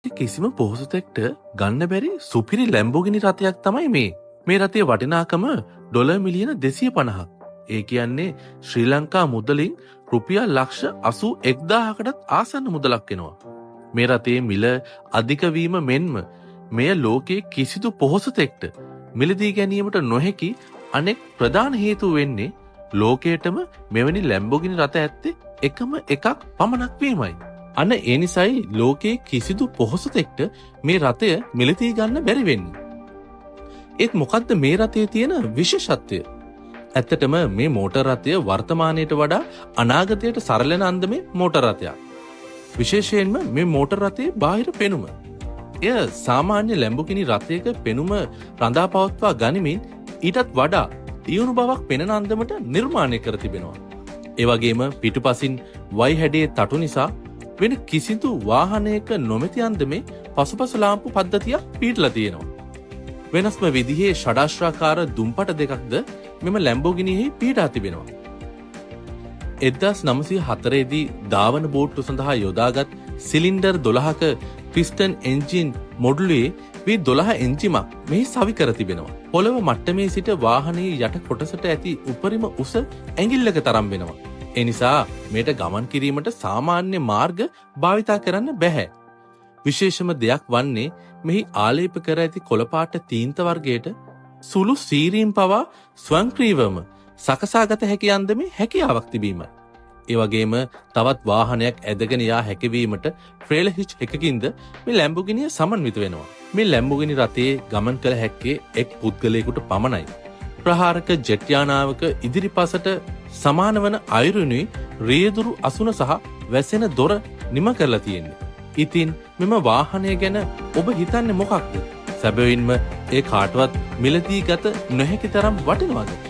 කිසිම පොහොසතෙක්ට ගන්න බැරි සුපිරි ලැම්බෝගිනි රථයක් තමයි මේ. මේ රථයේ වටිනාකම ඩොලර් මිලියන 250ක්. ඒ කියන්නේ ශ්‍රී ලංකා මුදලින් රුපියල් ලක්ෂ 81,000කටත් ආසන්න මුදලක් වෙනවා. මේ රථයේ මිල අධික වීම මෙන්ම මෙය ලෝකයේ කිසිදු පොහොසතෙක්ට මිලදී ගැනීමට නොහැකි අනෙක් ප්‍රධාන හේතුව වෙන්නේ ලෝකයටම මෙවැනි ලැම්බෝගිනි රථ ඇත්තේ එකම එකක් පමණක් වීමයි. අන්න ඒ නිසයි ලෝකයේ කිසිදු පොහොසතෙක්ට මේ රථය මිලදී ගන්න බැරි වෙන්නේ. ඒත් මොකද්ද මේ රථයේ තියෙන විශේෂත්වය? ඇත්තටම මේ මෝටර් රථය වර්තමානයට වඩා අනාගතයට සරලන අන්දමේ මෝටර් රථයක්. විශේෂයෙන්ම මේ මෝටර් රථයේ බාහිර පෙනුම. එය සාමාන්‍ය ලැම්බෝගිනි රථයක පෙනුම රඳා පවත්වා ගනිමින් ඊටත් වඩා දියුණු බවක් පෙනෙන අන්දමට නිර්මාණය කර තිබෙනවා. ඒ වගේම පිටුපසින් වයි හැඩයේ තටු නිසා වෙන කිසිදු වාහනයක නොමැති අන්දමේ පසුපස ලාම්පු පද්ධතියක් පිහිටලා තියෙනවා. වෙනස්ම විදිහේ ෂඩාශ්‍රාකාර දුම්පට දෙකක්ද මෙම ලැම්බෝගිනියෙහි පිහිටා තිබෙනවා. 1904දී ධාවන බෝට්ටු සඳහා යොදාගත් සිලින්ඩර් 12ක පිස්ටන් එන්ජින් මොඩුලුවේ V12 එන්ජිමක් මෙහි සවි කර තිබෙනවා. පොළව මට්ටමේ සිට වාහනයේ යට කොටසට ඇති උපරිම උස ඇඟිල්ලක තරම් වෙනවා. ඒ නිසා මෙයට ගමන් කිරීමට සාමාන්‍ය මාර්ග භාවිතා කරන්න බැහැ. විශේෂම දෙයක් වන්නේ මෙහි ආලේප කර ඇති කොළපාට තීන්ත වර්ගයට සුළු සීරීම් පවා ස්වයංක්‍රීයවම සකසාගත හැකි අන්දමේ හැකියාවක් තිබීමයි. ඒ වගේම තවත් වාහනයක් ඇදගෙන යා හැකිවීමට ට්‍රේලර් හිච් එකකින්ද මේ ලැම්බෝගිනිය සමන්විත වෙනවා. මේ ලැම්බෝගිනි රථයේ ගමන් කළ හැක්කේ එක් පුද්ගලයෙකුට පමණයි. ප්‍රහාරක ජෙට් යානාවක ඉදිරිපසට සමාන වන අයුරිනුයි රියදුරු අසුන සහ වැසෙන දොර නිම කරලා තියෙන්නේ. ඉතින් මෙම වාහනය ගැන ඔබ හිතන්නේ මොකක්ද? සැබවින්ම ඒ කාටවත් මිලදී ගත නොහැකි තරම් වටිනවද?